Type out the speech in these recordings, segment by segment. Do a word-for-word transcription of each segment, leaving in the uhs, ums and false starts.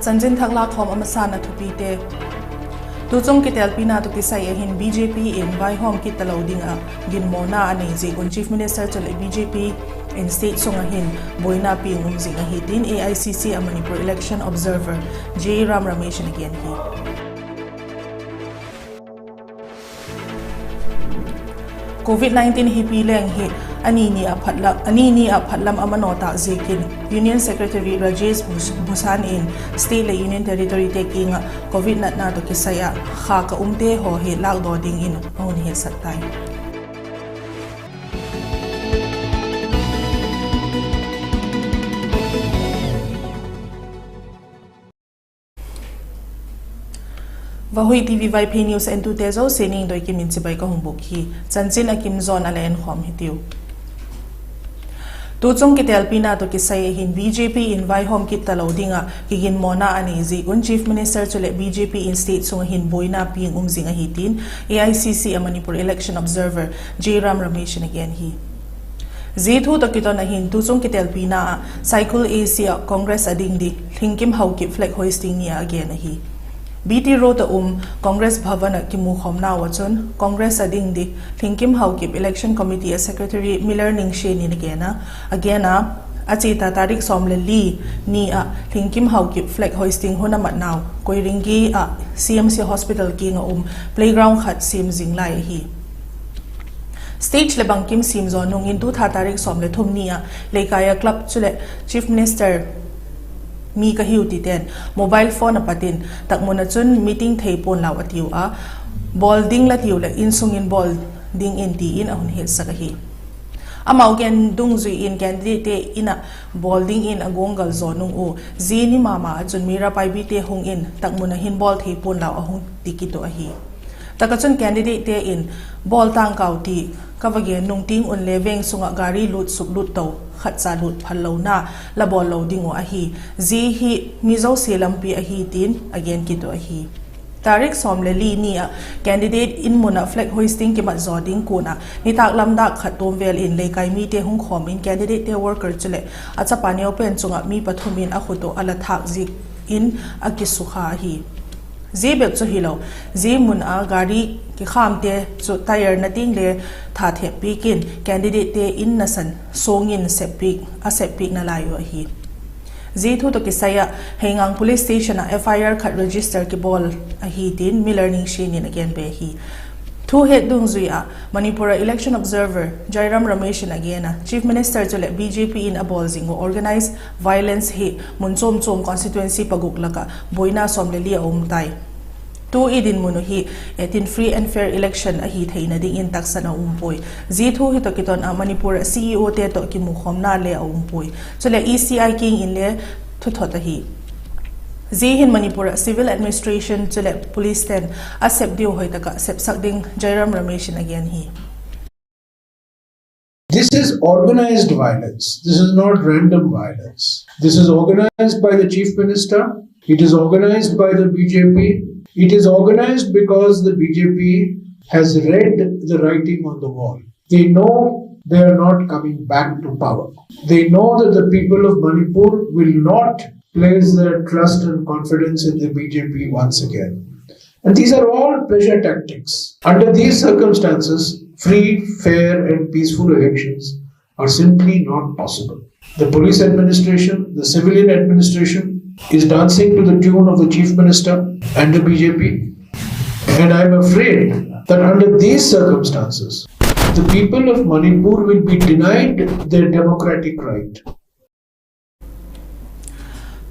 Chanchin thak lâkkhawm a masa'n a thupite. Tuchung kitelpina tawh kisai ah hin B J P in vaihawm kit talo ding ah ginmawna a nei ziak un Chief Minister chuleh B J P in state sung ah hin buaina piang um zing ahi tin A I C C a Manipur election observer J Ram Ramesh in a gen hi. Covid nineteen hipi leng hi a ni ni ah phatlam a manaw tâk ziakin Union Secretary Rajesh Bhus-, Bhushan in state leh Union Territoryte kiang ah Covid natna tawh kisai ah khâk a umte haw hi lâkdaw dingin a hun hiatsak tai. Vahui T V Vaiphei News entute zosia ningdoi kim in chibai ka hung bûk hi. Chanchin a kim zaw'n a la enkhawm hitiu. Tuchung kitelpina tawh kisai ah hin B J P in vaihawm kit talo ding ah kiginmawna a nei ziak un Chief Minister chuleh B J P in state sung ah hin buaina piang um zing ahi tin A I C C a Manipur election observer J Ram Ramesh in a gen hi. Zia thu tawh kiton ah hin tuchung kitelpina ah Saikul A C ah Congress a ding di Lhingkim Haokip flag hoisting ni ah a gen ahi. B T Road ah um Congress Bhavan ah kimukhawmnau ah chun Congress a ding di Lhingkim Haokip Election Committee a Secretary Miller Ningshen in a gen a, a gen a, a chia ta tarik sawm le li ni ah Lhingkim Haokip flag hoisting hun a matnau Koiringei ah C M C Hospital kiang ah um playground khat siam zing lai ahi. Stage leh bangkim siam zaw nung in tu tha tarik sawm le thum ni ah Leikai a club chuleh Chief Minister mi ka hiu tite'n mobile phone a pat in takmun ah chun meeting thei pua'n lau a tiu a, bawl ding la tiu leh insung in bawl dingin ti in a hun hiatsak ahi. Amau gen dungzui in candidatete in ah bawl dingin a guanggal zaw nung u, zia ni ma ma ah chun Meera Paibite hung in takmun ah hin bawl thei pua'n lau a hung ti kit uh ahi. Tak ah chun candidatete in bawl tangkau ti ka va gen nung tiang un le veng sung ah gari lût suk lût to, khatcha lût phal lona la bawl lo ding uh ahi. Zia hi mi zosia lampi ahi tin a gen kit uh ahi. Tarik sawm le li ni ah candidate in mun ah flag hoisting kimat zaw ding kuan ah nitâk lam dâk khat tuam vêl in Leikai mite hung khawm in candidatete worker chuleh a chapa neupen chung ah mi pathum in a khut uh a la thâk ziak in a kisukha ahi. Zia bep chu hilo, zia mun ah gari kikhamte chu tyre na tiang le tha thep piak in candidatete in nasan suang in a sep piakna lai uh ahi. Zia thu tawh kisai ah Heingang Police Station ah F I R khat register kibawl ahi tin Miller Ningshen in a gen be hi. Thu het dungzui ah Manipur ah election observer Jairam Ramesh in a gen a, Chief Minister chuleh B J P in a bawl zing uh organised violence hi mun chuam chuam constituency paguk lak ah buaina sawm le li a um tai. Tu i dinmun uh hi etin free and fair election ahi theina dingin taksan a um puai. Zia thu hi tawh kiton ah Manipur ah C E Ote tawh kimukhawmna le a um puai. Chuleh E C I kiang in le thuthot ahi. Zia hin Manipur ah civil administration chuleh policete'n a sep diu hoi tak ah sepsak ding Jairam Ramesh in a gen hi. This is organized violence. This is not random violence. This is organized by the Chief Minister. It is organized by the B J P. It is organized because the B J P has read the writing on the wall. They know they are not coming back to power. They know that the people of Manipur will not place their trust and confidence in the B J P once again. And these are all pressure tactics. Under these circumstances, free, fair, and peaceful elections are simply not possible. The police administration, the civilian administration is dancing to the tune of the Chief Minister and the B J P. And I'm afraid that under these circumstances, the people of Manipur will be denied their democratic right.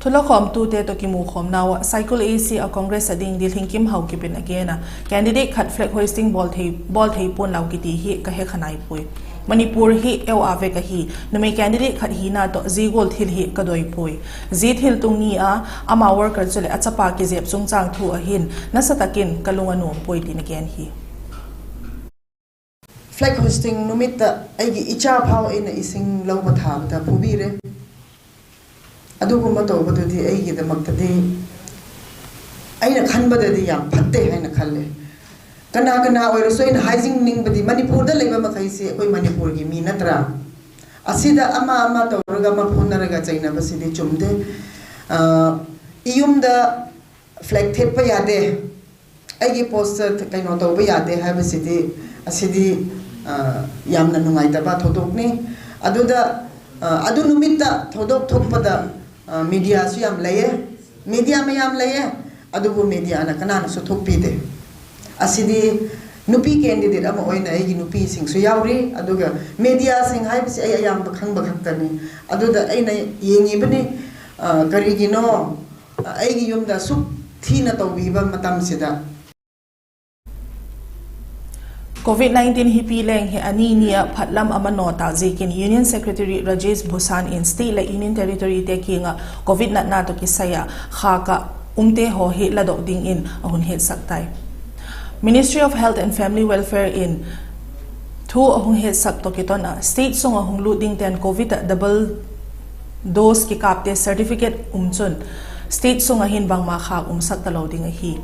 Thulakhawmtute tawh kimukhawmnau ah Saikul A C a Congress a ding di Lhingkim Haokip in a gen a, candidate khat flag hoisting bawl thei, bawl thei pua'n lau kiti hi ka hekha nai puai. Manipur hi eu a vek ahi, numei candidate khat hina tawh zia gual thil hi ka doi puai. Zia thil tung ni a, ama worker chuleh a chapa kizep chungchâng thu a hin nasa tak in ka lung a nuam puai tin a gen hi. Flag hoisting numit ah ꯑꯩꯒꯤ ꯏꯆꯥ ꯐꯥꯎ ꯑꯩꯅ ꯏꯁꯤꯡ ꯂꯧꯕ ꯊꯥꯕꯗ ꯄꯨꯕꯤꯔꯦ꯫ ꯑꯗꯨꯒꯨꯝꯕ ꯇꯧꯕꯗꯨꯗꯤ ꯑꯩꯒꯤꯗꯃꯛꯇꯗꯤ, ꯑꯩꯅ ꯈꯟꯕꯗꯗꯤ ꯌꯥꯝ ꯐꯠꯇꯦ ꯍꯥꯏꯅ ꯈꯜꯂꯦ꯫ ꯀꯅꯥ ꯀꯅꯥ ꯑꯣꯏꯔꯁꯨ ꯑꯩꯅ ꯍꯥꯏꯖꯅꯤꯡꯕꯗꯤ, ꯃꯅꯤꯄꯨꯔꯗ ꯂꯩꯕ ꯃꯈꯩꯁꯤ ꯑꯩꯈꯣꯏ ꯃꯅꯤꯄꯨꯔꯒꯤ ꯃꯤ ꯅꯠꯇ꯭ꯔꯥ? ꯑꯁꯤꯗ ꯑꯃ ꯑꯃ ꯇꯧꯔꯒ, ꯑꯃ ꯐꯨꯅꯔꯒ ꯆꯩꯅꯕꯁꯤꯗꯤ ꯆꯨꯝꯗꯦ꯫ ꯑ, ꯌꯨꯝꯗ ꯐ꯭ꯂꯦꯒ ꯊꯦꯠꯄ ꯌꯥꯗꯦ, ꯑꯩꯒꯤ ꯄꯣꯁꯇꯔ ꯀꯩꯅꯣ ꯇꯧꯕ ꯌꯥꯗꯦ ꯍꯥꯏꯕꯁꯤꯗꯤ, ꯑꯁꯤꯗꯤ, ꯑ, ꯌꯥꯝꯅ ꯅꯨꯡꯉꯥꯏꯇꯕ ꯊꯧꯗꯣꯛꯅꯤ꯫ ꯑꯗꯨꯗ, ꯑ, ꯑꯗꯨ ꯅꯨꯃꯤꯠꯇ ꯊꯧꯗꯣꯛ ꯊꯣꯛꯄꯗ, ꯑ, ꯃꯤꯗꯤꯌꯥꯁꯨ ꯌꯥꯝ ꯂꯩꯌꯦ, ꯃꯤꯗꯤꯌꯥ ꯃꯌꯥꯝ ꯂꯩꯌꯦ, ꯑꯗꯨꯕꯨ ꯃꯤꯗꯤꯌꯥꯅ ꯀꯅꯥꯅꯁꯨ ꯊꯣꯛꯄꯤꯗꯦ꯫ ꯑꯁꯤꯗꯤ ꯅꯨꯄꯤ ꯀꯦꯟꯗꯤꯗꯦꯠ ꯑꯃ ꯑꯣꯏꯅ ꯑꯩꯒꯤ ꯅꯨꯄꯤꯁꯤꯡꯁꯨ ꯌꯥꯎꯔꯤ, ꯑꯗꯨꯒ ꯃꯤꯗꯤꯌꯥꯁꯤꯡ ꯍꯥꯏꯕꯁꯤ ꯑꯩ ꯑꯌꯥꯝꯕ ꯈꯪꯕ ꯈꯛꯇꯅꯤ꯫ ꯑꯗꯨꯗ ꯑꯩꯅ ꯌꯦꯡꯉꯤꯕꯅꯤ, ꯑ, ꯀꯔꯤꯒꯤꯅꯣ, ꯑ, ꯑꯩꯒꯤ ꯌꯨꯝꯗ ꯑꯁꯨꯛ ꯊꯤꯅ ꯇꯧꯕꯤꯕ ꯃꯇꯝꯁꯤꯗ꯫ Covid nineteen hipi leng hi ani ni ah phatlam a manaw tâk ziakin Union Secretary Rajesh Bhushan in state leh Union Territoryte kiang ah Covid natna tawh kisai ah khâk ah umte haw hi ladok dingin a hun hetsak tai. Ministry of Health and Family Welfare in thu a hung hetsak tawh kiton ah state sung ah hung lût dingte'n Covid ah double dose kikâpte certificate um chun state sung ah hin bangma khâk umsak talo ding ahi.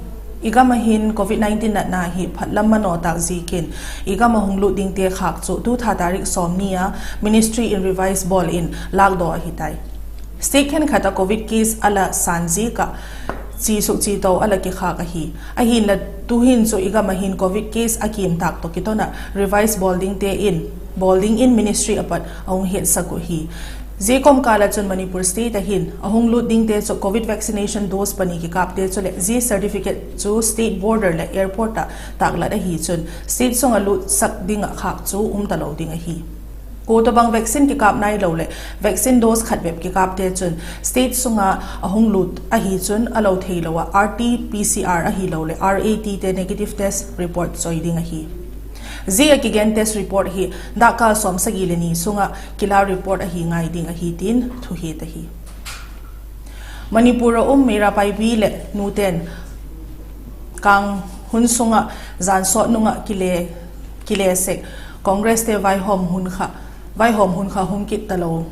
I gam ah hin Covid nineteen natna hi phatlam manaw tâk ziakin i gam ah hung lût dingte khâk chu tu tha tarik sawmni a ministry in revise bawl in lâkdaw ahi tai. State khenkhat ah Covid case a la sân ziak ah chi suk chi to a la kikhâk ahi. Ahinla tu'hin chu i gam ah hin Covid case a kiam tâk tawh kiton ah revise bawl dingte in, bawl dingin ministry a pat a hung hetsak uh hi. Zia kawmkâl ah chun Manipur state ah hin a hung lût dingte chu Covid vaccination dose pani kikâpte chuleh zia certificate chu state border leh airport ah tâklat ahi chun state sung ah lûtsak ding ah khâk chu um talo ding ahi. Kua tawhbang vaccine kikâp nailo leh vaccine dose khat bep kikâpte chun state sung ah a hung lût ahi chun a lo theilo ah RT-PCR ahiloleh RATte negative test report choi ding ahi. Zia a kigen test report hi dakkal sawmsagi leh ni sung ah kila report ahi ngai ding ahi tin thuhiat ahi. Manipur ah um Meira Paibi leh nute'n kâng hun sung ah jan sawt nung ah kile, kile sek Congresste vaihawm hun kha, vaihawm hun kha hung kit talo,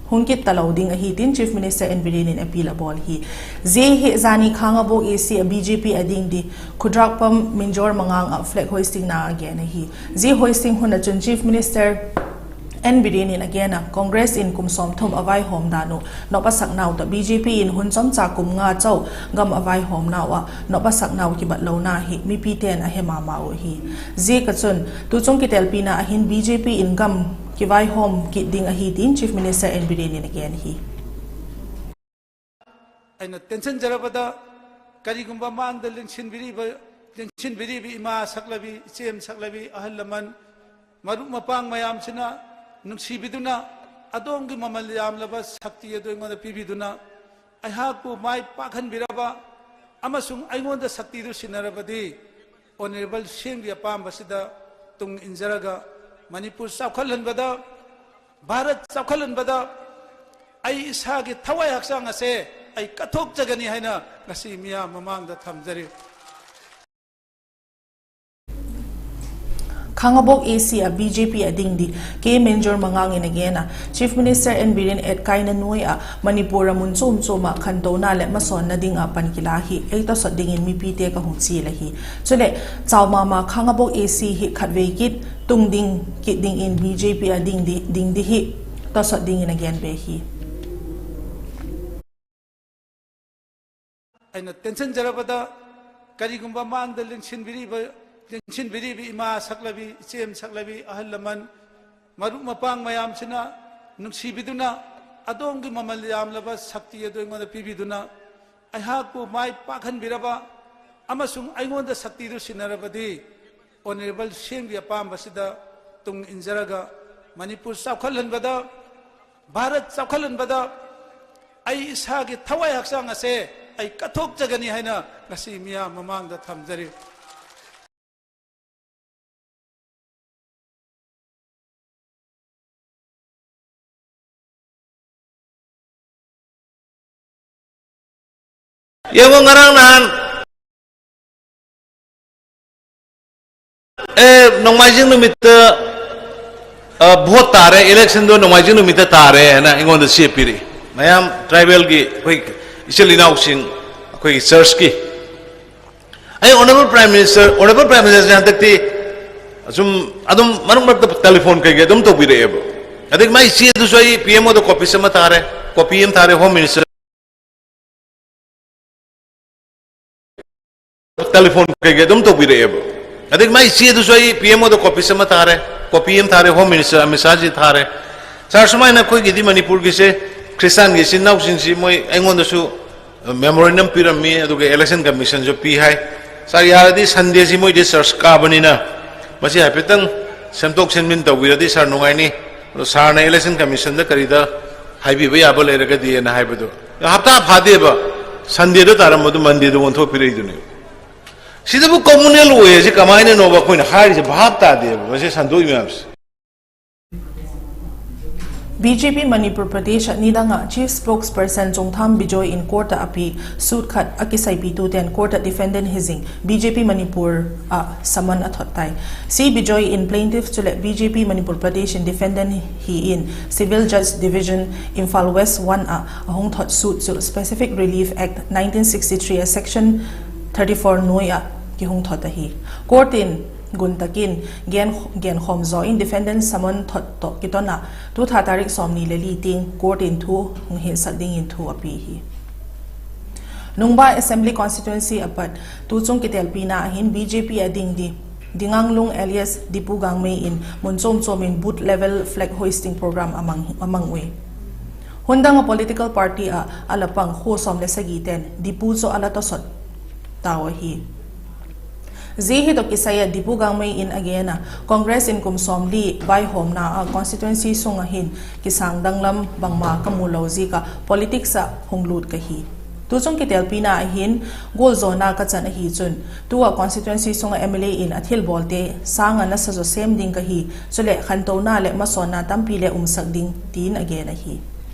hung kit talo ding ahi tin Chief Minister N. Biren in appeal a bawl hi. Zia hi zani Khangabok AC ah BJP a ding di Khudrakpam Minjor Mangang ah flag hoistingna a gen ahi. Zia hoisting hun ah chun Chief Minister N. Biren in a gen a, Congress in kum sawmthum a vaihawm dan uh nop a saknau tawh BJP in hun chomcha kum nga chau gam a vaihawmnau ah nop a saknau kibatlona hi mipite'n a he ma ma uh ahi. Ziak ah chun tuchung kitelpina ah hin BJP in gam kivaihawm kit ding ahi tin Chief Minister N. Biren in a gen hi. ꯑꯩꯅ ꯇꯦꯟꯁꯤꯟꯖꯔꯕꯗ, ꯀꯔꯤꯒꯨꯝꯕ ꯃꯥꯡꯗ ꯂꯦꯡꯁꯤꯟꯕꯤꯔꯤꯕ, ꯂꯦꯡꯁꯤꯟꯕꯤꯔꯤꯕ ꯏꯃꯥ ꯁꯛꯂꯕꯤ, ꯏꯆꯦꯝ ꯁꯛꯂꯕꯤ, ꯑꯍꯜ ꯂꯃꯟ, ꯃꯔꯨꯞ ꯃꯄꯥꯡ ꯃꯌꯥꯝꯁꯤꯅ ꯅꯨꯡꯁꯤꯕꯤꯗꯨꯅ ꯑꯗꯣꯝꯒꯤ ꯃꯃꯜ ꯌꯥꯝꯂꯕ ꯁꯛꯇꯤ ꯑꯗꯨ ꯑꯩꯉꯣꯟꯗ ꯄꯤꯕꯤꯗꯨꯅ ꯑꯩꯍꯥꯛꯄꯨ ꯃꯥꯏ ꯄꯥꯛꯍꯟꯕꯤꯔꯕ ꯑꯃꯁꯨꯡ ꯑꯩꯉꯣꯟꯗ ꯁꯛꯇꯤꯗꯨ ꯁꯤꯟꯅꯔꯕꯗꯤ, ꯑꯣꯅꯔꯦꯕꯜ ꯁꯤ ꯑꯦꯝꯒꯤ ꯑꯄꯥꯝꯕꯁꯤꯗ ꯇꯨꯡ ꯏꯟꯖꯔꯒ ꯃꯅꯤꯄꯨꯔ ꯆꯥꯎꯈꯠꯍꯟꯕꯗ, ꯚꯥꯔꯠ ꯆꯥꯎꯈꯠꯍꯟꯕꯗ ꯑꯩ ꯏꯁꯥꯒꯤ ꯊꯋꯥꯏ ꯍꯛꯆꯥꯡ ꯑꯁꯦ ꯑꯩ ꯀꯠꯊꯣꯛꯆꯒꯅꯤ ꯍꯥꯏꯅ ꯉꯁꯤ ꯃꯤꯌꯥꯝ ꯃꯃꯥꯡꯗ ꯊꯝꯖꯔꯤ꯫ Khangabok AC ah BJP a ding di K. Minjor Mangang in a gen a, Chief Minister N. Biren etkaina nuai ah Manipur a mun chuam chuam ah khantouna leh masawnna ding ah pan kila hi ei tawsawt dingin mipite ka hung chial ahi. Chuleh, chau ma ma Khangabok AC hi khatvei kit tung ding kit dingin BJP a ding di, ding di hi tawsawt dingin a gen be hi. ꯑꯩꯅ ꯇꯦꯟꯁꯤꯟꯖꯔꯕꯗ, ꯀꯔꯤꯒꯨꯝꯕ ꯃꯥꯡꯗ ꯂꯦꯡꯁꯤꯟꯕꯤꯔꯤꯕ, ꯂꯦꯡꯁꯤꯟꯕꯤꯔꯤꯕ ꯏꯃꯥ ꯁꯛꯂꯕꯤ, ꯏꯆꯦꯝ ꯁꯛꯂꯕꯤ, ꯑꯍꯜ ꯂꯃꯟ, ꯃꯔꯨꯞ ꯃꯄꯥꯡ ꯃꯌꯥꯝꯁꯤꯅ ꯅꯨꯡꯁꯤꯕꯤꯗꯨꯅ ꯑꯗꯣꯝꯒꯤ ꯃꯃꯜ ꯌꯥꯝꯂꯕ ꯁꯛꯇꯤ ꯑꯗꯨ ꯑꯩꯉꯣꯟꯗ ꯄꯤꯕꯤꯗꯨꯅ ꯑꯩꯍꯥꯛꯄꯨ ꯃꯥꯏ ꯄꯥꯛꯍꯟꯕꯤꯔꯕ ꯑꯃꯁꯨꯡ ꯑꯩꯉꯣꯟꯗ ꯁꯛꯇꯤꯗꯨ ꯁꯤꯟꯅꯔꯕꯗꯤ, ꯑꯣꯅꯔꯦꯕꯜ ꯁꯤ ꯑꯦꯝꯒꯤ ꯑꯄꯥꯝꯕꯁꯤꯗ ꯇꯨꯡ ꯏꯟꯖꯔꯒ ꯃꯅꯤꯄꯨꯔ ꯆꯥꯎꯈꯠꯍꯟꯕꯗ, ꯚꯥꯔꯠ ꯆꯥꯎꯈꯠꯍꯟꯕꯗ ꯑꯩ ꯏꯁꯥꯒꯤ ꯊꯋꯥꯏ ꯍꯛꯆꯥꯡ ꯑꯁꯦ ꯑꯩ ꯀꯠꯊꯣꯛꯆꯒꯅꯤ ꯍꯥꯏꯅ ꯉꯁꯤ ꯃꯤꯌꯥꯝ ꯃꯃꯥꯡꯗ ꯊꯝꯖꯔꯤ꯫ ꯌꯦꯡꯉꯣ, ꯉꯔꯥꯡ ꯅꯍꯥꯟ, ꯑꯦ, ꯅꯣꯡꯃꯥꯏꯖꯤꯡ ꯅꯨꯃꯤꯠꯇ, ꯑ, vote ꯇꯥꯔꯦ, electionꯗꯣ ꯅꯣꯡꯃꯥꯏꯖꯤꯡ ꯅꯨꯃꯤꯠꯇ ꯇꯥꯔꯦ ꯍꯥꯏꯅ ꯑꯩꯉꯣꯟꯗ ꯆꯦ ꯄꯤꯔꯛꯏ꯫ ꯃꯌꯥꯝ tribalꯒꯤ ꯑꯩꯈꯣꯏ ꯏꯆꯤꯜ ꯏꯅꯥꯎꯁꯤꯡ, ꯑꯩꯈꯣꯏꯒꯤ churchꯀꯤ꯫ ꯑꯩ Honourable Prime Minister, Honourable Prime Ministerꯁꯦ ꯍꯟꯗꯛꯇꯤ ꯑꯁꯨꯝ ꯑꯗꯨꯝ ꯃꯔꯛ ꯃꯔꯛꯇ telephone ꯀꯩꯀꯩ ꯑꯗꯨꯝ ꯇꯧꯕꯤꯔꯛꯑꯦꯕ꯫ ꯑꯗꯒꯤ ꯃꯥꯏ ꯆꯦꯗꯨꯁꯨ ꯑꯩ P M Oꯗ copies ꯑꯃ ꯊꯥꯔꯦ, copy ꯑꯃ ꯊꯥꯔꯦ Home Minister꯫ telephone ꯀꯩꯀꯩ ꯑꯗꯨꯝ ꯇꯧꯕꯤꯔꯛꯑꯦꯕ꯫ ꯑꯗꯒꯤ ꯃꯥꯏ ꯆꯦꯗꯨꯁꯨ ꯑꯩ P M ꯑꯣꯗ copy ꯑꯃ ꯊꯥꯔꯦ, copy ꯑꯃ ꯊꯥꯔꯦ, Home Minister ꯑꯃꯤꯠ ꯁꯥꯍꯖꯤ ꯊꯥꯔꯦ꯫ Sir, ꯁꯨꯃꯥꯏꯅ ꯑꯩꯈꯣꯏꯒꯤꯗꯤ ꯃꯅꯤꯄꯨꯔꯒꯤꯁꯦ ꯈ꯭ꯔꯤꯁꯇꯥꯟꯒꯤ ꯏꯆꯤꯟ ꯏꯅꯥꯎꯁꯤꯡꯁꯤ ꯃꯣꯏ ꯑꯩꯉꯣꯟꯗꯁꯨ memorandum ꯄꯤꯔꯝꯃꯤ, ꯑꯗꯨꯒ election commissionꯁꯨ ꯄꯤ ꯍꯥꯏ꯫ Sir, ꯌꯥꯔꯗꯤ Sundayꯁꯤ ꯃꯣꯏꯗꯤ church ꯀꯥꯕꯅꯤꯅ ꯃꯁꯤ ꯍꯥꯏꯐꯦꯠꯇꯪ ꯁꯦꯝꯗꯣꯛ ꯁꯦꯝꯖꯤꯟ ꯇꯧꯕꯤꯔꯗꯤ sir ꯅꯨꯡꯉꯥꯏꯅꯤ꯫ ꯑꯗꯣ sirꯅ election commissionꯗ ꯀꯔꯤꯗ ꯍꯥꯏꯕꯤꯕ ꯌꯥꯕ ꯂꯩꯔꯒꯗꯤꯅ ꯍꯥꯏꯕꯗꯣ ꯍꯞꯇꯥ ꯐꯥꯗꯦꯕ, Sundayꯗ ꯇꯥꯔꯝꯕꯗꯨ Mondayꯗ ꯑꯣꯟꯊꯣꯛꯄꯤꯔꯛꯏꯗꯨꯅꯤ꯫ ꯁꯤꯗꯕꯨ communal ꯑꯣꯏ ꯍꯥꯏꯁꯦ ꯀꯃꯥꯏꯅꯅꯣꯕ ꯑꯩꯈꯣꯏꯅ ꯍꯥꯏꯔꯤꯁꯦ? ꯚꯥꯞ ꯇꯥꯗꯦꯕ ꯃꯁꯤ ꯁꯟꯗꯣꯛꯏ ꯃꯌꯥꯝꯁꯦ꯫ B J P Manipur Pradesh ꯅꯤꯗꯪ Chief Spokesperson Chongtham Bijoy in court ah a pi suit khat a kisaipitu ten court ah defendant hi zing B J P Manipur ah summon a thot tai. C Bijoy in plaintiff chuleh B J P Manipur Pradesh in defendant hi in Civil Judge Division Imphal West one ah a hung thot suit chu Specific Relief Act nineteen sixty three a section thirty four nuai ah ki hung thot ahi. Court in gun tak in gen, genkhawm zaw in defendant summon thot tawh kiton ah tu tha tarik sawmni le li tiang court in thu hung hinsak dingin thu a pi hi. Nungba Assembly Constituency a pat tu chung kitelpina ah hin B J P a ding di Dinganglung alias Dipu Gangmei in mun chuam chuam in booth level flag hoisting program a mang, a mang ui. Hun dang ah political party ah a la pang khua sawm le sagi ten Dipu chu a la tawsot tau ahi. Zia hi tawh kisai ah Dipu Gangmei in a gen a, Congress in kum sawmli vaihawmna ah constituency sung ah hin kisâng danglam bangma ka mu lo ziak ah politics ah hung lût ka hi. Tu chung kitelpina ah hin gualzawna ka chan ahi chun tu ah constituency sung ah M L A in a thilbawlte sâng ah nasa zaw sêm ding ka hi, chuleh khantona leh masawnna tampi le umsak ding, tin a gen ahi.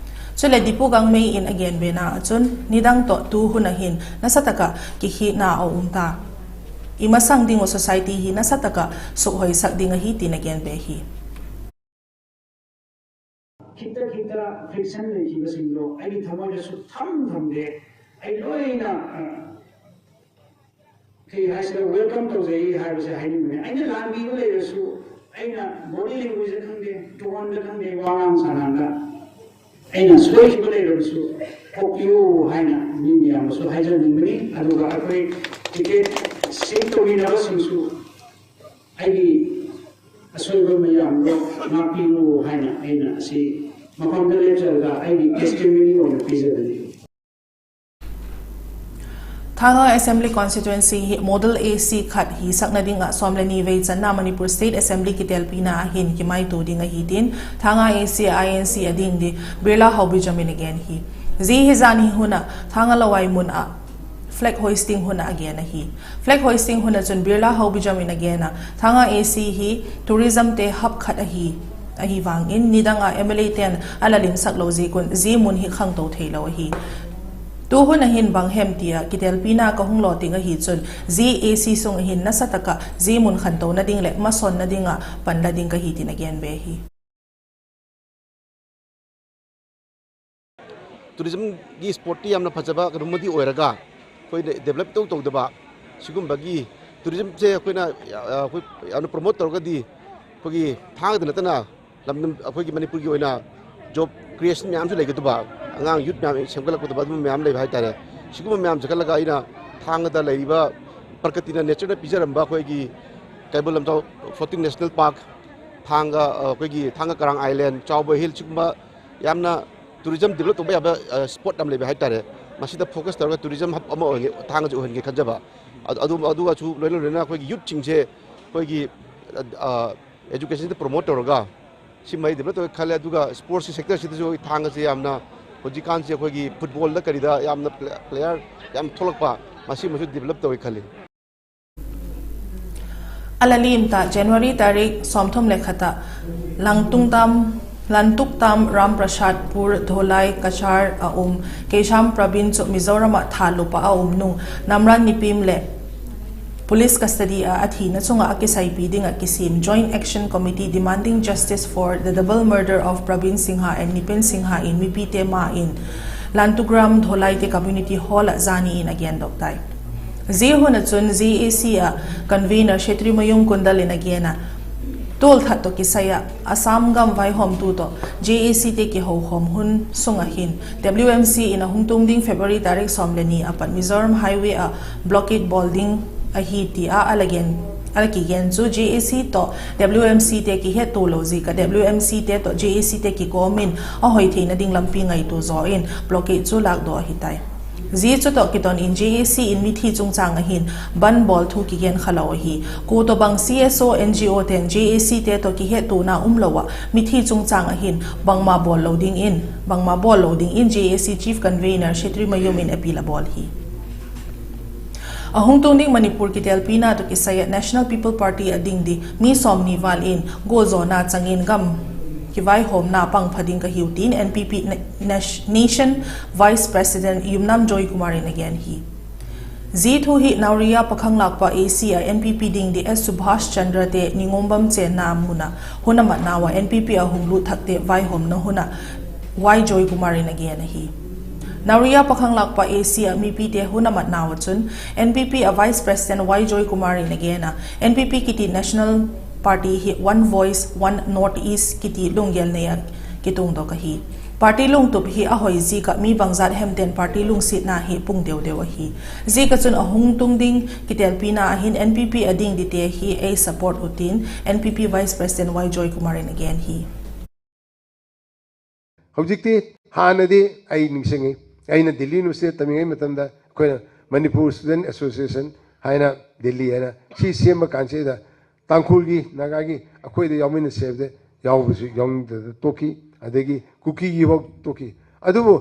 Chuleh Dipu Gangmei in a gen bena ah chun nidang tawh tu hun ah hin nasa tak ah kikhiakna a um ta. I masang ding uh society hi nasa tak ah sukhoisak ding ahi tin a gen be hi. ꯈꯤꯇ ꯈꯤꯇ friction ꯂꯩꯈꯤꯕꯁꯤꯡꯗꯣ ꯑꯩꯒꯤ ꯊꯃꯣꯏꯗ ꯁꯨꯛꯊꯝ ꯊꯝꯗꯦ꯫ ꯑꯩ ꯂꯣꯏꯅ, ꯑ, ꯀꯩ ꯍꯥꯏꯁꯤꯔ, welcome ꯇꯧꯖꯩ ꯍꯥꯏꯕꯁꯦ ꯍꯥꯏꯅꯤꯡꯕꯅꯦ꯫ ꯑꯩꯅ ꯂꯥꯟꯈꯤꯕ ꯂꯩꯔꯁꯨ, ꯑꯩꯅ body languageꯗ ꯈꯪꯗꯦ, toneꯗ ꯈꯪꯗꯦ, ꯋꯥꯉꯥꯡ ꯁꯉꯥꯡꯗ ꯑꯩꯅ ꯁꯣꯏꯈꯤꯕ ꯂꯩꯔꯕꯁꯨ ꯀꯣꯛꯄꯤꯌꯨ ꯍꯥꯏꯅ ꯃꯤ ꯃꯌꯥꯝꯗꯁꯨ ꯍꯥꯏꯖꯅꯤꯡꯕꯅꯤ꯫ ꯑꯗꯨꯒ ꯑꯩꯈꯣꯏ ticket seek ꯇꯧꯃꯤꯟꯅꯕꯁꯤꯡꯁꯨ ꯑꯩꯒꯤ ꯑꯁꯣꯏꯕ ꯃꯌꯥꯝꯗꯣ ꯉꯥꯛꯄꯤꯌꯨ ꯍꯥꯏꯅ ꯑꯩꯅ ꯑꯁꯤ ꯃꯐꯝꯗ ꯂꯦꯞꯆꯔꯒ ꯑꯩꯒꯤ testimony ꯑꯣꯏꯅ ꯄꯤꯖꯕꯅꯤ꯫ Thanga Assembly Constituency hi Model A C khat hi sakna ding ah sawm le ni vei channa Manipur State Assembly kitelpina ah hin kimaitua ding ahi tin Thanga A C I N C a ding di Birla Haobijam in a gen hi. Zia hi zan hi hun ah Thanga Lawai mun ah flag hoisting hun ah a gen ahi. Flag hoisting hun ah chun Birla Haobijam in a gen a, Thanga A C hi tourismte hub khat ahi, ahi vang in nidang ah M L A ten a la limsak lo ziak un zia mun hi khangto theilo ahi. Tu hun ah hin bang hem ti ah kitelpina ka hung law ting ahi chun zia A C sung ah hin nasa tak ah zia mun khantona ding leh masawnna ding ah panla ding ka hi tin a gen be hi. ꯇꯨꯔꯤꯖꯝꯒꯤ ꯁ꯭ꯄꯣꯠꯇꯤ ꯌꯥꯝꯅ ꯐꯖꯕ ꯀꯩꯅꯣꯝꯃꯗꯤ ꯑꯣꯏꯔꯒ, ꯑꯩꯈꯣꯏꯅ ꯗꯦꯕꯂꯞ ꯏꯇꯧ ꯇꯧꯗꯕ, ꯁꯤꯒꯨꯝꯕꯒꯤ ꯇꯨꯔꯤꯖꯝꯁꯦ ꯑꯩꯈꯣꯏꯅ, ꯑ, ꯑꯩꯈꯣꯏ ꯌꯥꯝꯅ ꯄ꯭ꯔꯣꯃꯣꯠ ꯇꯧꯔꯒꯗꯤ, ꯑꯩꯈꯣꯏꯒꯤ ꯊꯥꯡꯒꯗ ꯅꯠꯇꯅ ꯂꯝꯗꯝ, ꯑꯩꯈꯣꯏꯒꯤ ꯃꯅꯤꯄꯨꯔꯒꯤ ꯑꯣꯏꯅ ꯖꯣꯕ ꯀ꯭ꯔꯤꯌꯦꯁꯟ ꯃꯌꯥꯝꯁꯨ ꯂꯩꯒꯗꯕ, ꯑꯉꯥꯡ ꯌꯨꯠ ꯃꯌꯥꯝ ꯁꯦꯝꯒꯠꯂꯛꯀꯗꯕ, ꯑꯗꯨꯝꯕ ꯃꯌꯥꯝ ꯂꯩꯕ ꯍꯥꯏꯇꯥꯔꯦ꯫ ꯁꯤꯒꯨꯝꯕ ꯃꯌꯥꯝꯁꯦ ꯈꯜꯂꯒ ꯑꯩꯅ ꯊꯥꯡꯒꯗ ꯂꯩꯔꯤꯕ ꯄ꯭ꯔꯀ꯭ꯔꯤꯇꯤꯅ, ꯅꯦꯆꯔꯅ ꯄꯤꯖꯔꯝꯕ ꯑꯩꯈꯣꯏꯒꯤ ꯀꯩꯕꯨꯜ ꯂꯝꯖꯥꯎ ꯐ꯭ꯂꯣꯇꯤꯡ ꯅꯦꯁꯅꯦꯜ ꯄꯥꯔꯛ, ꯊꯥꯡꯒ, ꯑ, ꯑꯩꯈꯣꯏꯒꯤ ꯊꯥꯡꯒ ꯀꯔꯥꯡ ꯑꯥꯏꯂꯦꯟ, ꯆꯥꯎꯕ ꯍꯤꯜ, ꯁꯤꯒꯨꯝꯕ ꯌꯥꯝꯅ ꯇꯨꯔꯤꯖꯝ ꯗꯤꯕꯦꯂꯞ ꯇꯧꯕ ꯌꯥꯕ, ꯑ, ꯁ꯭ꯄꯣꯠ ꯌꯥꯝ ꯂꯩꯕ ꯍꯥꯏꯇꯥꯔꯦ꯫ ꯃꯁꯤꯗ ꯐꯣꯀꯁ ꯇꯧꯔꯒ ꯇꯨꯔꯤꯖꯝ ꯍꯕ ꯑꯃ ꯑꯣꯏꯍꯟꯒꯦ, ꯊꯥꯡꯒꯁꯦ ꯑꯣꯏꯍꯟꯒꯦ ꯈꯟꯖꯕ꯫ ꯑꯗꯨ, ꯑꯗꯨ, ꯑꯗꯨꯒꯁꯨ ꯂꯣꯏꯅ ꯂꯣꯏꯅꯅ ꯑꯩꯈꯣꯏꯒꯤ ꯌꯨꯠꯁꯤꯡꯁꯦ ꯑꯩꯈꯣꯏꯒꯤ, ꯑ, ꯑ, ꯑꯦꯖꯨꯀꯦꯁꯟꯗ ꯄ꯭ꯔꯣꯃꯣꯠ ꯇꯧꯔꯒ ꯁꯤꯃ ꯑꯩ ꯗꯤꯕꯦꯂꯞ ꯇꯧꯒꯦ ꯈꯜꯂꯦ꯫ ꯑꯗꯨꯒ ꯁ꯭ꯄꯣꯔꯠꯁꯀꯤ ꯁꯦꯛꯇꯔꯁꯤꯗꯁꯨ ꯑꯩ ꯊꯥꯡꯒꯁꯦ ꯌꯥꯝꯅ ꯍꯧꯖꯤꯛꯀꯥꯟꯁꯦ ꯑꯩꯈꯣꯏꯒꯤ ꯐꯨꯠꯕꯣꯜꯗ ꯀꯔꯤꯗ ꯌꯥꯝꯅ ꯄ꯭ꯂꯦ-, ꯄ꯭ꯂꯦꯌꯔ ꯌꯥꯝ ꯊꯣꯛꯂꯛꯄ, ꯃꯁꯤꯃꯁꯨ ꯗꯤꯕꯦꯂꯞ ꯇꯧꯒꯦ ꯈꯜꯂꯤ꯫ ꯑꯂꯂꯤꯝꯇ January ꯇꯥꯔꯤꯛ ꯁꯣꯝꯊꯨꯝ ꯂꯦꯈꯠꯇ ꯂꯪꯇꯨꯡꯇꯥꯝ, ꯂꯟꯇꯨꯛꯇꯥꯝ ꯔꯥꯝ ꯄ꯭ꯔꯁꯥꯗꯄꯨꯔ ꯙꯣꯂꯥꯏ ꯀꯆꯥꯔ ꯑꯎꯝ ꯀꯦꯁꯥꯝ ꯄ꯭ꯔꯕꯤꯟ ꯆꯨ ꯃꯤꯖꯣꯔꯥꯝ ꯊꯥ ꯂꯨꯄꯥ ꯑꯎꯝ ꯅꯨꯡ ꯅꯝꯔꯥꯟ ꯅꯤꯄꯤꯝ ꯂꯦ police custody ꯑ ꯑꯊꯤꯅ ꯆꯨꯡꯉ ꯑꯀꯤꯁꯥꯏ ꯄꯤꯗꯤꯡ ꯑ ꯀꯤꯁꯤꯝ Joint Action Committee demanding justice for the double murder of Prabin Singha and Nipin Singha in ꯃꯤꯄꯤꯇꯦ ꯃꯥ ꯏꯟ ꯂꯟꯇꯨꯒ꯭ꯔꯥꯝ ꯙꯣꯂꯥꯏꯇꯦ community hall ꯑ ꯖꯥꯅꯤ ꯏꯟ ꯑꯒꯦꯟ ꯗꯣꯛ ꯇꯥꯏ꯫ ꯖꯤ ꯍꯨꯅ ꯆꯨꯟ J A C ꯑ convener ꯁꯦꯇ꯭ꯔꯤꯃꯌꯨꯝ ꯀꯨꯟꯗꯜ ꯏꯟ ꯑꯒꯦꯟ ꯑ ꯇꯣꯜ ꯊꯠꯇꯣ ꯀꯤꯁꯥꯏ ꯑ ꯑꯁꯥꯝ ꯒꯝ ꯚꯥꯏ home to to J A C ꯇꯦ ꯀꯤ ꯍꯧ ꯍꯣꯝ ꯍꯨꯟ ꯁꯨꯡ ꯑꯍꯤꯟ W M C ꯏꯟ ꯑꯍꯨꯝ ꯇꯨꯡꯗꯤꯡ February ꯇꯥꯔꯤꯛ ꯁꯣꯝ ꯂꯦꯅꯤ ꯑꯄꯠ ꯃꯤꯖꯣꯔꯥꯝ highway ꯑ blockade ꯕꯣꯜꯗꯤꯡ ahi ti a a la gen, a la kigen chu JAC tawh WMC te kihettualo ziak ah WMC te tawh JAC te kikawm in a hoi theina ding lampi ngaitua zaw in blockade chu lâkdaw ahi tai. Zia chu tawh kiton in JAC in mithi chungchâng ah hin ban bawl thu kigen kha lo ahi. Kua tawhbang CSO, NGO te'n JAC te tawh kihettuana umlo ah mithi chungchâng ah hin bangma bawl lo dingin, bangma bawl lo dingin JAC Chief Convener Shetrimayum in appeal a bawl hi. A hung tung ding Manipur kitelpina tawh kisai ah National People Party ah ding di mi sawmni val in gualzawna chang in gam kivaihawmna pang pha ding ka hiu tin NPP Nation Vice President Yumnam Joykumar in a gen hi. Zia thu hi Nauriya Pakhanglakpa AC ah NPP ding di S Subhash Chandra te Ningambam chênna mun ah hun a matnau ah NPP a hung lût thakte vaihawmna hun ah Y Joykumar in a gen ahi. Nauriya Pakhanglakpa AC ah mipite hun a matnau ah chun NPP a Vice President Y Joykumar in a gen a, NPP kiti National Party hi One Voice, One North East kiti lunggel nei ah kitungdok ahi. Party lungtup hi a hoi ziak ah mi bangzat hemte'n party lungsiatna hi pung deu deu ahi. Ziak ah chun a hung tung ding kitelpina ah hin NPP a ding dite hi ei support u tin NPP Vice President Y Joykumar in a gen hi. ꯍꯧꯖꯤꯛꯇꯤ ꯍꯥꯟꯅꯗꯤ ꯑꯩ ꯅꯤꯡꯁꯤꯡꯉꯤ, ꯑꯩꯅ ꯗꯤꯜꯂꯤ ꯌꯨꯅꯤꯚꯔꯁꯤꯇꯤꯗ ꯇꯝꯃꯤꯉꯩ ꯃꯇꯝꯗ ꯑꯩꯈꯣꯏꯅ Manipur student association ꯍꯥꯏꯅ, ꯗꯤꯜꯂꯤ ꯍꯥꯏꯅ, ꯁꯤ ꯁꯦꯝꯕ ꯀꯥꯟꯁꯤꯗ ꯇꯥꯡꯈꯨꯜꯒꯤ, ꯅꯥꯒꯥꯒꯤ ꯑꯩꯈꯣꯏꯗ ꯌꯥꯎꯃꯤꯟꯅꯁꯦ ꯍꯥꯏꯕꯗ ꯌꯥꯎꯕꯁꯨ ꯌꯥꯎꯅꯤꯡꯗꯗꯅ ꯇꯣꯛꯈꯤ, ꯑꯗꯒꯤ ꯀꯨꯀꯤꯒꯤ ꯐꯥꯎ ꯇꯣꯛꯈꯤ꯫ ꯑꯗꯨꯕꯨ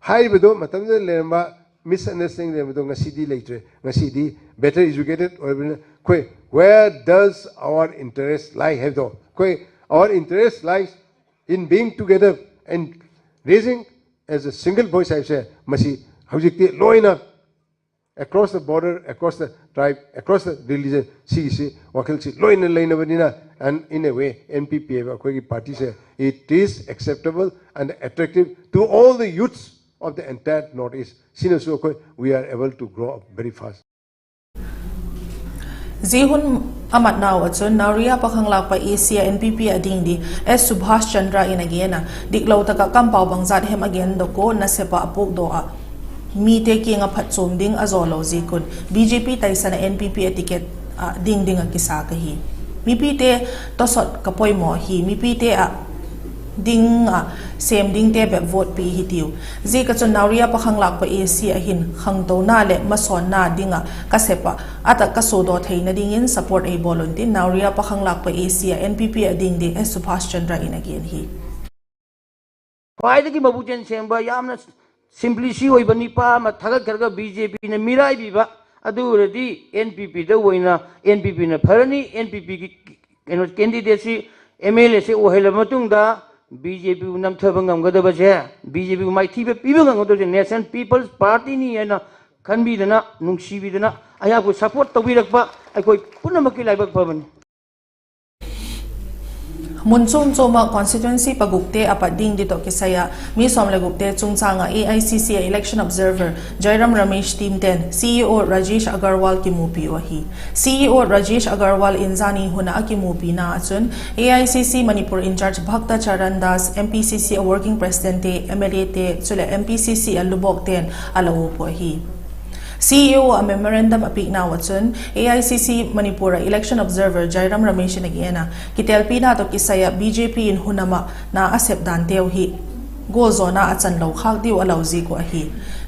ꯍꯥꯏꯔꯤꯕꯗꯣ, ꯃꯇꯝꯗꯨꯗ ꯂꯩꯔꯝꯕ misunderstanding ꯂꯩꯔꯝꯕꯗꯣ ꯉꯁꯤꯗꯤ ꯂꯩꯇ꯭ꯔꯦ꯫ ꯉꯁꯤꯗꯤ better educated ꯑꯣꯏꯕꯅꯤꯅ ꯑꯩꯈꯣꯏ where does our interest lie ꯍꯥꯏꯕꯗꯣ, ꯑꯩꯈꯣꯏ our interest lies in being together and raising as a single voice ꯍꯥꯏꯕꯁꯦ ꯃꯁꯤ ꯍꯧꯖꯤꯛꯇꯤ ꯂꯣꯏꯅ across the border, across the tribe, across the religion, ꯁꯤꯒꯤꯁꯤ ꯋꯥꯈꯜꯁꯤ ꯂꯣꯏꯅ ꯂꯩꯅꯕꯅꯤꯅ, and in a way, NPP ꯍꯥꯏꯕ ꯑꯩꯈꯣꯏꯒꯤ ꯄꯥꯔꯇꯤꯁꯦ, it is acceptable and attractive to all the youths of the entire North East. ꯁꯤꯅꯁꯨ ꯑꯩꯈꯣꯏ, we are able to grow up very fast. Zia hun a matnau ah chun Nauriya Pakhanglakpa AC ah NPP a ding di S Subhash Chandra in a gen a, diklo tak ah kampau bangzat hem a gendok ua nasep ah a puakdaw ah mite kiang ah phatchuam ding a zawlo ziak un BJP taisan ah NPP a ticket ah ding ding ah kisa ka hi. Mipite tawsawt ka poimaw hi, mipite ah ding ah sêm dingte bep vote pi hitiu. Ziak ah chun Nauriya Pakhanglakpa AC ah hin khangtona leh masawnna ding ah ka sep ah, a tak ka sudaw theina dingin support ei bawl un tin Nauriya Pakhanglakpa AC ah NPP a ding di S Subhash Chandra in a gen hi. ꯈ꯭ꯋꯥꯏꯗꯒꯤ ꯃꯕꯨꯛꯆꯦꯜ ꯁꯦꯡꯕ, ꯌꯥꯝꯅ simplicity ꯑꯣꯏꯕ ꯅꯤꯄꯥ ꯑꯃ ꯊꯥꯒꯠꯈ꯭ꯔꯒ BJPꯅ ꯃꯤꯔꯥꯏꯕꯤꯕ, ꯑꯗꯨ ꯑꯣꯏꯔꯗꯤ NPPꯗ ꯑꯣꯏꯅ, NPPꯅ ꯐꯔꯅꯤ꯫ NPPꯒꯤ ꯀꯩꯅꯣ, candidateꯁꯤ, MLAꯁꯤ ꯑꯣꯏꯍꯜꯂꯕ ꯃꯇꯨꯡꯗ BJPꯕꯨ ꯅꯝꯊꯕ ꯉꯝꯒꯗꯕꯁꯦ, BJPꯕꯨ ꯃꯥꯏꯊꯤꯕ ꯄꯤꯕ ꯉꯝꯒꯗꯕꯁꯦ National People's Partyꯅꯤ ꯍꯥꯏꯅ ꯈꯟꯕꯤꯗꯅ, ꯅꯨꯡꯁꯤꯕꯤꯗꯅ ꯑꯩꯍꯥꯛꯄꯨ support ꯇꯧꯕꯤꯔꯛꯄ ꯑꯩꯈꯣꯏ ꯄꯨꯝꯅꯃꯛꯀꯤ ꯂꯥꯏꯕꯛ ꯐꯕꯅꯤ꯫ Mun chuam chuam ah constituency pagukte a pat ding di tawh kisai ah mi sawm le gukte chungchâng ah AICC ah election observer Jairam Ramesh teamte'n CEO Rajesh Agarwal kimupi uh ahi. CEO Rajesh Agarwal in zani hun ah a kimupina ah chun AICC Manipur in-charge Bhakta Charan Das, MPCC a working presidentte, MLAte chuleh MPCC a lubawkte'n a la uap uh ahi. CEO a memorandum a piaknau ah chun AICC Manipur ah election observer Jairam Ramesh in a gen a, kitelpina tawh kisai ah BJP in hun a matna a sep danteu hi gualzawna a chanlo khâk diu a lau ziak uh ahi.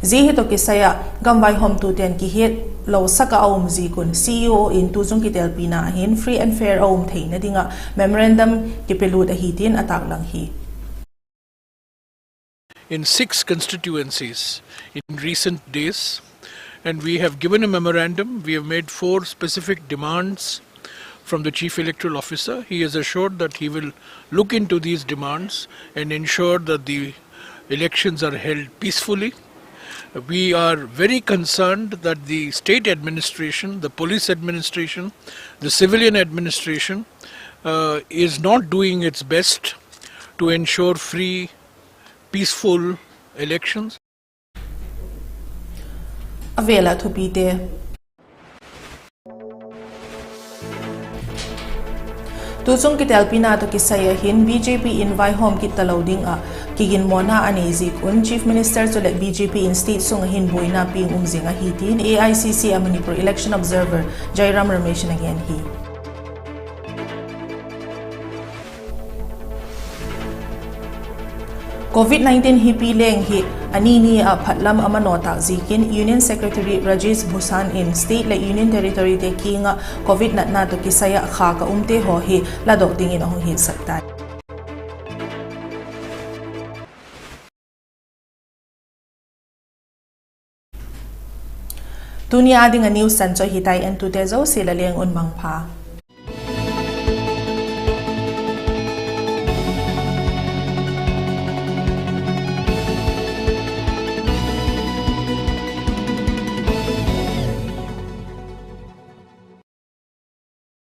Zia hi tawh kisai ah gam vaihawmtute'n kihetlosak ah a um ziak un CEO in tuchung kitelpina ah hin free and fair a um theina ding ah memorandum kipelut ahi tin a tâklang hi. In six constituencies in recent days, and we have given a memorandum. We have made four specific demands from the Chief Electoral Officer. He has assured that he will look into these demands and ensure that the elections are held peacefully. We are very concerned that the state administration, the police administration, the civilian administration, uh, is not doing its best to ensure free, peaceful elections. A vêl ah thupite. Tuchung kitelpina tawh kisai ah hin B J P in vaihawm kit talo ding ah kiginmawna a nei ziak un Chief Minister chuleh B J P in state sung ah hin buaina piang um zing ahi tin A I C C a Manipur election observer Jairam Ramesh in a gen hi. Covid nineteen hipi leng hi a ni ni ah phatlam a manaw tâk ziakin Union Secretary Rajesh Bhushan in state leh Union Territoryte kiang ah Covid natna tawh kisai ah khâk a umte haw hi ladok dingin a hung hiatsak tai. Tuni â ding ah news san chu hitai, entute zosia la leng un mangpha.